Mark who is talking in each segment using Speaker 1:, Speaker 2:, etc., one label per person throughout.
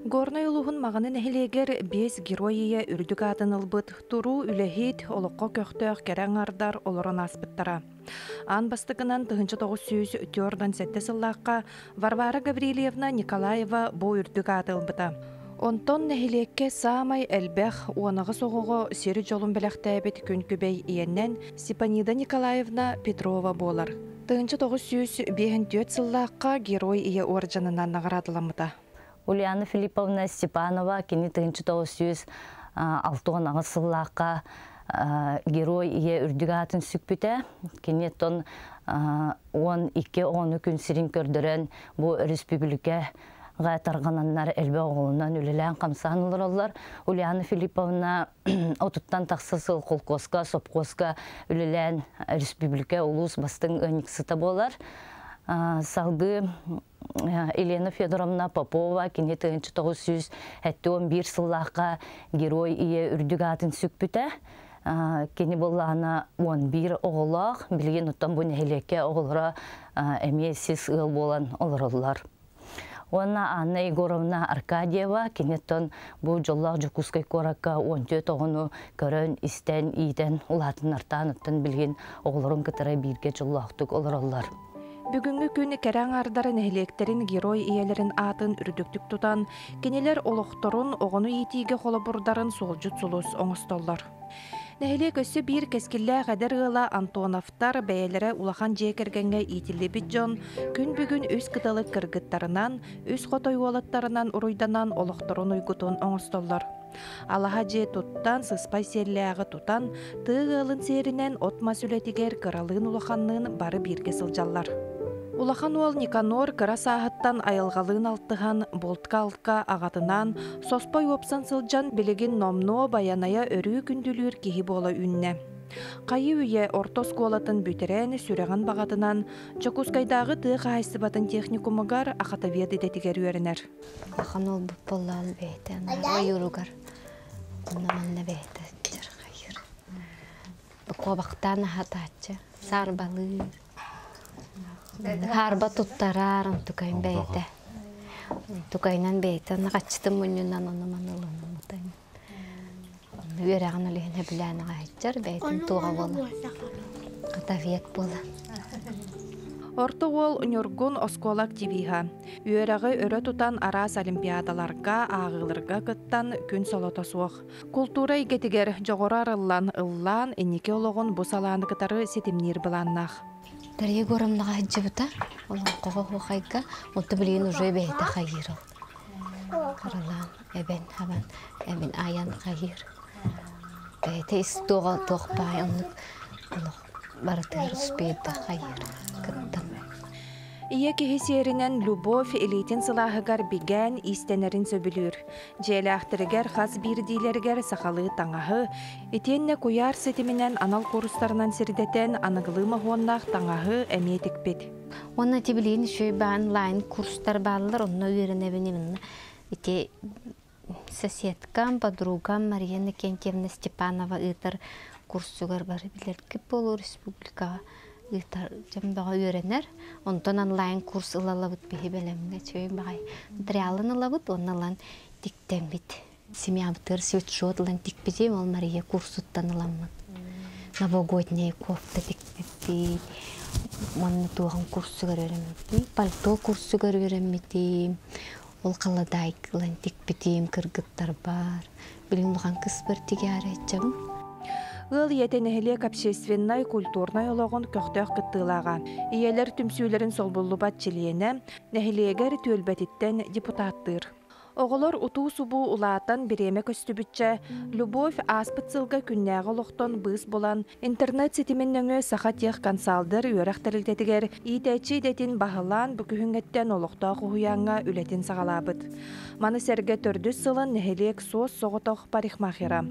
Speaker 1: Горнай улууһун Маҕаны нэһилиэгэр биэс Герой Ийэ үрдүк аатын ылбыт туруу үлэһит, олоххо көхтөөх кэрэ аҥардар олорон ааспыттара. Аан бастакынан 1947 сыллаахха Варвара Гаврильевна Николаева бу үрдүк ааты ылбыта. Онтон нэһилиэккэ саамай элбэх уонаҕыс оҕоҕо сир дьолун бэлэхтээбит күн күбэй ийэннэн Степанида Николаевна Петрова буолар. 1954 сыллаахха Герой Ийэ уордьанынан наҕараадаламмыта.
Speaker 2: Ульяна Филипповна Степанова кини 1968 сыллаахха Герой Ийэ үрдүк аатын сүкпүтэ. Кини оттон 12 оҕону күн сирин көрдөрөн бу өрөспүүбүлүкэ тарҕананнар элбэх оҕолонон үлэлээн-хамсаан олороллор. Ульяна Филипповна отуттан тахса сыл холкуоска, сопхуоска үлэлээн республика улуус бастыҥ ыанньыксыта буолар. Салгыы Елена Федоровна Попова кини 1971 сыллаахха Герой Ийэ үрдүк аатын сүкпүтэ. Кини буоллаҕына 11 оҕолоох, билигин оттон бу нэһилиэккэ оҕолоро эмиэ сис ыал буолан олороллор. Уонна Анна Егоровна Аркадьева киниттэн бу дьоллоох Дьокуускай куоракка 14 оҕону көрөн, истэн, иитэн улаатыннартаан оттон билигин оҕолорун кытары бииргэ дьоллоохтук олороллор.
Speaker 1: Бүгүҥҥү күн кэрэ аҥаардара нэһилиэктэрин герой ийэлэрин аатын үрдүктүк тутан, кинилэр олохторун, оҕону иитиигэ холобурдарын суолдьут сулус оҥостоллор. Нэһилиэк өссө биир кэскиллээх эдэр ыала Антоновтар бэйэлэрэ улахан дьиэ кэргэҥҥэ иитиллибит дьон күн бүгүн үс кыталык кыргыттарынан, үс хотой уолаттарынан уруйданан олохторун уйгутун оҥостоллор. Алаһа дьиэ туттан, сыспай сиэллээҕи тутан, тыа ыалын сиэринэн от-мас үлэтигэр кыралыын-улаханныын бары бииргэ сылдьаллар. Улахан уол Никанор кыра сааһыттан айылҕалыын алтыһан, бултка-алтка аҕатынаан соспой уопсан сылдьан билигин номнуо байанайа өрүү күндүлүүр киһи буола үүннэ. Хайыы-үйэ орто оскуолатын бүтэрэн, сүрэҕин баҕатынан Дьокуускайдааҕы тыа хаһаайыстыбатын техникумугар ахатовед идэтигэр үөрэнэр.
Speaker 3: Улахан уолбут буоллаҕын бэйэтэ ойууругар онно манна бэйэтэ дьархайыр. Куобахтаан аһатааччы, саарбалыыр. Хаарба туттараар онтукайын бэйэтэ. Онтукайынан бэйэтэ хаччытын мунньунан ону маны ылынаммыта. Үөрэҕин үлэһин сөбүлээн аҕаһыччар бэйэтин туоҕа буола. Хатавет буола.
Speaker 1: Орто уол Ньургун оскуола активиһа. Үөрэҕи өрө тутан араас олимпиадаларга, ааҕыыларга кыттан күн солото суох. Култуура эйгэтигэр дьоҕура арыллан, ыллаан, инники олоҕун бу салааны кытары ситимниир былааннаах.
Speaker 3: Дарья Егоровнаҕа сылдьыбыта, олоҥхоҕо оһуохайга, онто билигин уже бэйэтэ хайыыр ол. Кыралаан, эбэн, хабан, эбин айан хайыыр. Бэйэтэ ис туоҕа туох баай оннук олох барытыгар успеда хайыыр кыттан.
Speaker 1: Ийэ киһи сиэринэн Любовь илиитин сылааһыгар бигээн иистэнэрин сөбүлүүр. Дьиэлээхтэригэр хас биирдиилэригэр сахалыы таҥаһы, итиэннэ куйаар ситиминэн анал курстарынан сирдэтэн аныгылыы моһуоннаах таҥаһы эмиэ тикпит.
Speaker 3: Уонна ити билигин үчүгэй баан онлайн курстар бааллар, онно үөрэнэбин именно ити соседкам, подругам Мария Иннокентьевна Степанова ыытар курсугар бары билэргит буолуо республикаҕа ыытар дьон бөҕө үөрэнэр. Онтон онлайн курс ылалабыт биһи бэлэмҥэ үчүгэй баҕайы материалын ылабыт уонна ылан тиктэммит. Семьябытыгар свитшот ылан тикпитим, ол Мария курсуттан ыламмын. Новогодняя кофта тикпиппит, уонна туоҕун курсугар үөрэммитим, пальто курсугар үөрэммитим, Ол халадаайк ылан тикпитим, кыргыттарбар. Билин улахан кыспар тигээрэччэбин.
Speaker 1: Ыал ийэтэ нэһилиэк общественнай, культурнай олоҕун көхтөөх кыттыылааҕа. Ийэлэр түмсүүлэрин солбуллубат чилиэнэ, нэһилиэгэр түөлбэтиттэн депутаттыыр. Оҕолор утуу-субуу улаатан бириэмэ көстүбүччэ, Любовь ааспыт сылга күннээҕи олохтон быыс булан, Интернет ситимин нөҥүө Саха техконсалдер үөрэх тэрилтэтигэр иитээччи идэтин баһылаан бу күһүҥҥэттэн олохтоох уһуйааҥҥа үлэтин саҕалаабыт. Маны сэргэ төрдүс сылын нэһилиэк суос-соҕотох парикмахера.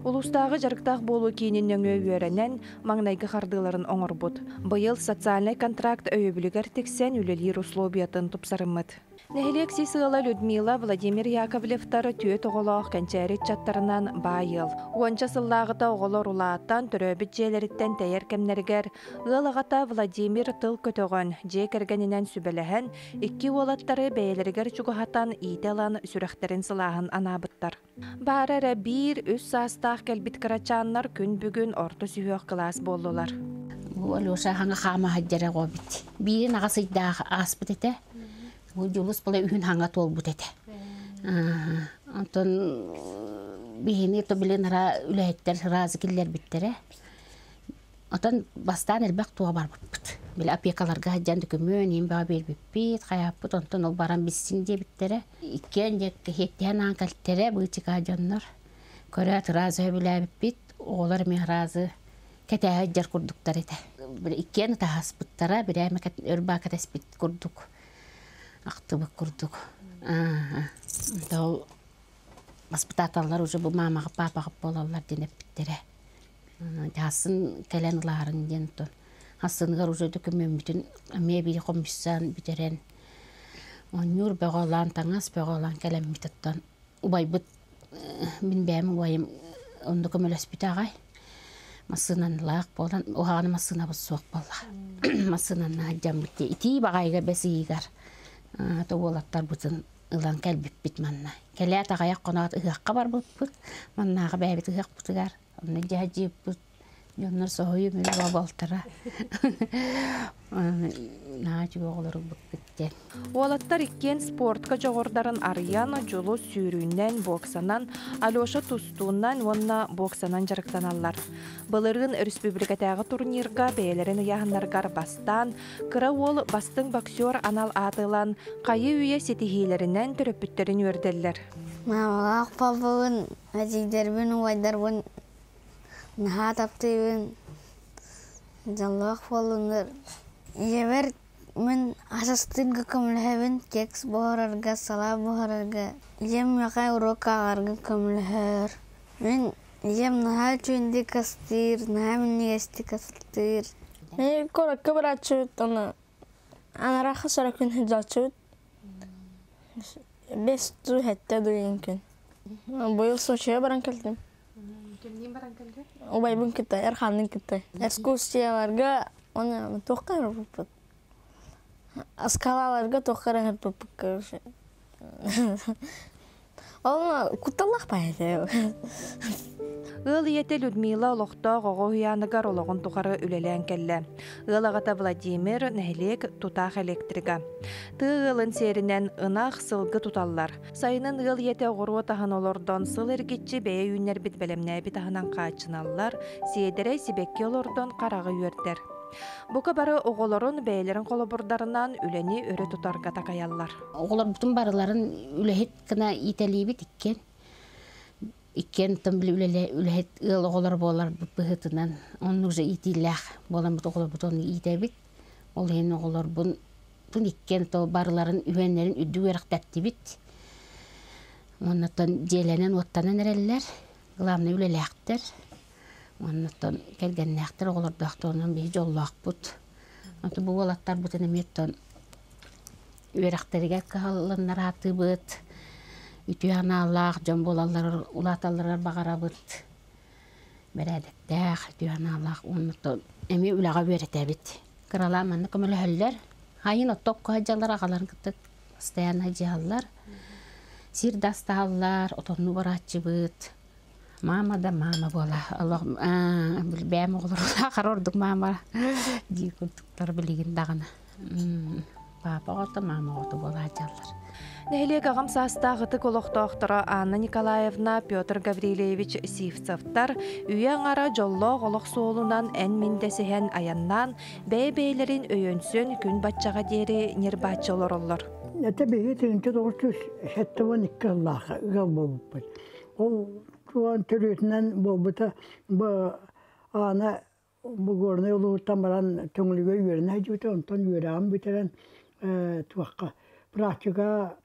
Speaker 1: Улуустааҕы дьарыктаах буолуу киинин нөҥүө үөрэнэн, маҥнайгы хардыыларын оҥорбут. Быйыл социальнай контракт өйөбүлүгэр тиксэн үлэлиир условиятын тупсарыммыт. Нэһилиэк сис ыала Людмила Владимир Владимир Яковлевтар түөрт оҕолоох кэнчээри ыччаттарынан баай ыал. Уонча сыллааҕыта оҕолор улаатан, төрөөбүт дьиэлэриттэн тэйэр кэмнэригэр ыал аҕата Владимир тыл көтөҕөн, дьиэ кэргэнинэн сүбэлэһэн, икки уолаттары бэйэлэригэр чугаһатан иитэ ылан сүрэхтэрин сылааһын анаабыттар. Баара эрэ биир үс саастаах кэлбит кырачааннар күн бүгүн орто сүһүөх кылаас буоллулар.
Speaker 4: Бу Алеша хаҥа хаама сылдьар оҕо эбит. Биирин аҕа сыйдаах ааспыт этэ. Бу Дьулус була үһүн хаҥа туолбут этэ. Онтон биһини то билин ара үлэһиттэр сразу киллэрбиттэрэ. Отон бастаан элбэх туоҕа барбыппыт. Били опекаларга сылдьан дөкүмүөн иин бөҕө биэрбиппит, хайааппыт, онтон ол баран билсиҥ диэбиттэрэ. Иккиэн дьэ кэһиэттэһэн аан кэлтэрэ быычыкаа дьоннор. Көрөөт ыраас сөбүлээбиппит, оҕолор эмиэ ыраазы кэтээһэ сылдьар курдуктар этэ. Били иккиэн ытаһаспыттара, бирээмэ өр баа кэтэспит курдук, ахтыбыт курдук. Аа, ол баспытааталлар уже бу маамаҕа паапаҕа буолаллар диэн эппиттэрэ. Хасын кэлэн ылаарын диэн оттон хассыныгар уже дөкүмүөммүтүн эмиэ биир хомуйсан бүтэрэн оонньуур бөҕө ылаан таҥас бөҕө ылан кэлэммит оттон убайбыт мин бэйэм убайым онно көмөлөспүтэ аҕай массыыналаах буолан уһаҕана массыынабыт суох буолла массыынанан сылдьаммыт итии баҕайыга бэс ыйыгар то уолаттарбытын ылан кэлбиппит манна кэлээт аҕыйах хоноот ыһыахха барбыппыт маннааҕы бэйэбит ыһыахпытыгар Онно дьаһадьыыппыт дьоннор соһуйум үлэ балтара наһаа үчүгэй оҕолору ылбыппыт диэн.
Speaker 1: Уолаттар иккиэн спортка дьоҕурдарын арыйан, Дьулус сүүрүүнэн, боксанан, Алеша тустуунан уонна боксанан дьарыктаналлар. Былырыын өрөспүүбүлүкэтээҕи турнирга бэйэлэрин ыйааһыннарыгар бастаан, кыра уол бастыҥ боксер анал ааты ылан, хайы-үйэ ситиһиилэринэн төрөппүттэрин үөрдэллэр.
Speaker 5: Маамалаах папабын Эдьиийдэрбин, убайдарбын наһаа таптыыбын, дьоллоох буоллуннар. Ийэбэр мин ас астыырга көмөлөһөбүн, кекс буһарарга, салаа буһарарга. Ийэм миэхэ уруок ааҕарга көмөлөһөр. Мин ийэм наһаа үчүгэйдик астыыр, наһаа минньигэстик астыыр.
Speaker 6: Мин куоракка барааччыбыт, аны анараа хас эрэ күн сылдьааччыбыт. Бэс дуу, сэттэ дуу диэн күн. Быйыл Сочига баран кэллим.
Speaker 1: Кимниин баран кэллиҥ?
Speaker 6: Убайбын кытта, Эрханныын кытта. Экскурсияларга уонна туохха эрэ Скалаларга туохха эрэ ыҥырбыппыт короче. Ол кутталлаах баайы
Speaker 1: Ыал ийэтэ Людмила олохтоох оҕо уһуйааныгар олоҕун тухары үлэлээн кэллэ. Ыал аҕата Владимир нэһилиэк тутаах электрига. Тыа ыалын сиэринэн ынах, сылгы туталлар. Сайынын ыал ийэтэ оҕуруот аһын олордон сыл эргиччи бэйэ үүннэрбит бэлэмнээбит аһынан хааччыналлар, сиэдэрэй сибэкки олордон хараҕы үөрдэр. Бука бары оҕолорун бэйэлэрин холобурдарынан үлэни өрө тутарга такайаллар.
Speaker 4: Оҕолорбутун барыларын үлэһит гына иитэлиибит иккиэн. Иккиэн тым үлэһит ыал оҕолор буоларбыт быһыытынан оннук же иитиилээх буоламмыт оҕолорбутун иитэбит. Ол иһин оҕолорбун тун иккиэн то барыларын үһүөннэрин үрдүк үөрэхтэттибит. Уоннаттан дьиэлэнэн-уоттанан эрэллэр. Главное үлэлээхтэр. Уоннаттан кэргэннээхтэр оҕолордоохтор онон биһи дьоллоохпут. Онтон бу уолаттарбытын эмиэ оттон үөрэхтэригэр кыһаллыннараатыбыт, үтүө анаалаах дьон буолалларыгар улааталларыгар баҕарабыт. Бэрээдэктээх, үтүө анаалаах уонна эмиэ үлэҕэ үөрэтэбит. Кыралаан манна көмөлөһөллөр. Хайын оттокко сылдьаллар, аҕаларын кытта постоянно дьаһаллар. Сир да астаһаллар, отоннуу барааччыбыт. Мама да мама буола. Олох бэйэм оҕолорулаах ордук мама дии курдуктар билигин даҕаны. Папа оҕото, мама оҕото буолааччаллар.
Speaker 1: Нэһилиэк аҕам саастаах ытык олохтоохторо Анна Николаевна, Петр Гаврильевич Сивцевтар үйэ аҥара дьоллоох олох суолунан эн-мин дэсиһэн айаннаан, бэйэ-бэйэлэрин өйөнсөн күн баччаҕа диэри ньир-бааччы олороллор.
Speaker 7: Это биһиги 1972 сыллаах ыал буолбуппут. Ол туон төрүөтүнэн буолбута бу Аана Бу Горнай улууһуттан баран Төҥүлүгэ үөрэнэ сылдьыбыта, онтон үөрэҕин бүтэрэн туохха практика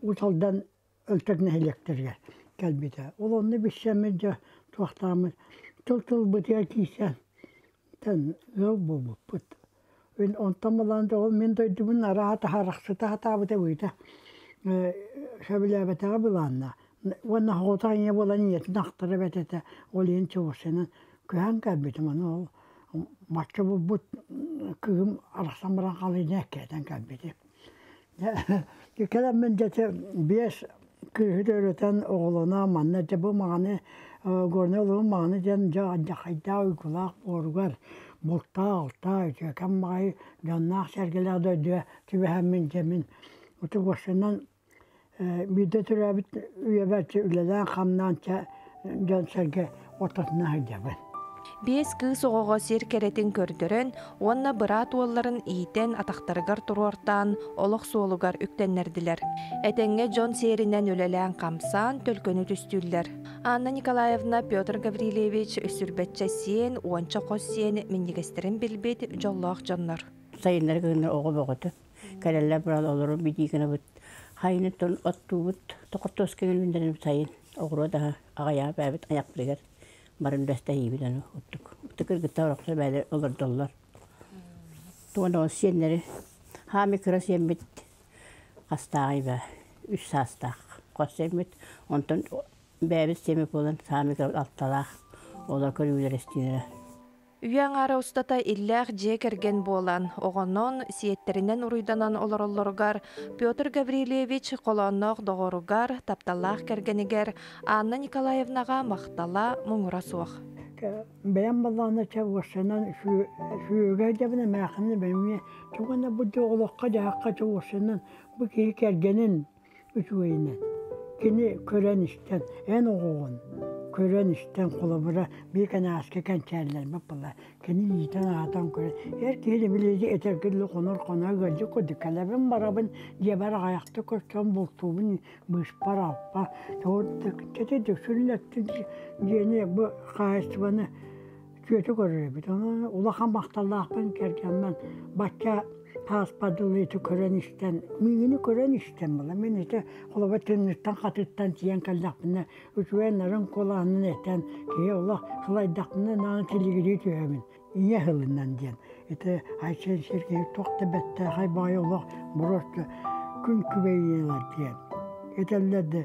Speaker 7: Уус Алдан Өлтөх нэһилиэктэригэр кэлбитэ. Ол онно билсэммит дьэ туохтааммыт тыл-тылбытыгар киирсэн ыал буолбуппут. Онтон балаан ол мин дойдубун арааһа таһаарахсыта сатаабыта быыта. Сөбүлээбэтэҕэ былаанна. Уонна оҕото ийэ буолан ийэтин ахтара эбэт этэ. Ол иһин чугасынан көһөн кэлбитим. Аны ол бачча булбут кыыһым арахсан баран халыйна эккирэтэн кэлбитим. Кэлэммин дьэ биэс кыыһы төрөтөн оҕолоно манна дьэ бу маҕаны Горнай олоҕун маҕаны диэн дьэ алдьархайдаах уйгулаах буоругар бултаа-алтаа үтүөкэн баҕайы дьонноох-сэргэлээх дойдуга түбэһэммин дьэ мин утугуоссанан биирдэ төрөөбүт үйэбэр үлэлээн-хамнаан дьон-сэргэ ортотунан сылдьабын.
Speaker 1: Биэс кыыс оҕоҕо сир кэрэтин көрдөрөн уонна быраат уолларын иитэн атахтарыгар туруортаан олох суолугар үктэннэрдилэр. Этэҥҥэ дьон сиэринэн үлэлээн-хамсаан төлкөнү түстүүллэр. Анна Николаевна, Петр Гаврильевич сүрбэччэ сиэн, уонча хос сиэн минньигэстэрин билбит дьоллоох дьоннор.
Speaker 8: Сайыннары кыһыннары оҕо бөҕөтө. Кэлэллэр баран олору битии гынабыт. Хайыныттан оттуубут, хортуоска үүннэрэн сайын оҕуруот аһа аҕыйаҕа бээбит айахпытыгар барын үлэстэһиибит аны оттук. Ытык кыргыттар орохсо бээлэр олордоллор. Туган сиэннэри хаами кыра сиэммит хастааҕый баа үс саастаах хос сиэммит онтон бээбит сиэммит буолан саами кыра алталаах олор көрүүлэр истиилэрэ.
Speaker 1: Үйэ аҥаара устата иллээх дьиэ кэргэн буолан, оҕонон, сиэттэринэн уруйданан олороллоругар Петр Гаврильевич холоонноох доҕоругар, тапталлаах кэргэнигэр Анна Николаевнаҕа махтала муҥура суох.
Speaker 7: Бэйэм балаана чэ уоссанан сүөгэ дьэбинэ эмээххинэ бэмиэ тугана бу олоххо-дьаһахха чэ уоссанан бу киһи кэргэнин үчүгэйинэн кини көрөн-истэн эн оҕоҕун көрөн-истэн холобура биир кэнэҕэски кэнчээрилэрбит буолла кини иитэн-аһатан көрөн эр киһини билиги этэргэ дылы хонор-хоно ыалдьыт курдук кэлэбин барабын дьиэбэр аҕыйахта көрсөн бултуубун быыспар алпа чэти дүксүн өттүн дьиэни бу хаһаайыстыбаны Күөтү көрөр эбит. Онон улахан махталлаахпын кэргэммин бачча ааспар дылы ити көрөн истэн, миигини көрөн истэн була. Мин ити холобур тымныттан хатыттан тиийэн кэллэхпинэ үчүгэй нарын куолаһынан этэн киһи олох сылайдахпына нааны тилигирии түһэбин. Ийэ сылынан диэн. Ити Айсен Сергеевич туох да бэттээхэй баҕайы олох просто күн күбэй ийэлэр диэн. Этэллэр да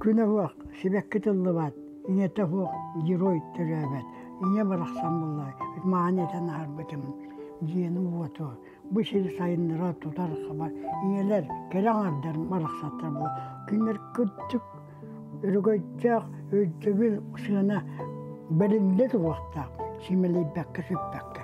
Speaker 7: Күнэ суох, сибэкки тыллыбат, ийэтэ суох герой төрөөбөт. Ийэ барахсан буоллар, мааны этэн аһарбытым, дьиэни-уоту, бу сири сайыннара тутар хабар ийэлэр кэрэ аҥардар барахсаттар буолар. Кинилэр кырдьык өрөгөйдөөх өйдөбүл сыана бэриллэ туруохтаах, симэлийбэккэ сүппэккэ.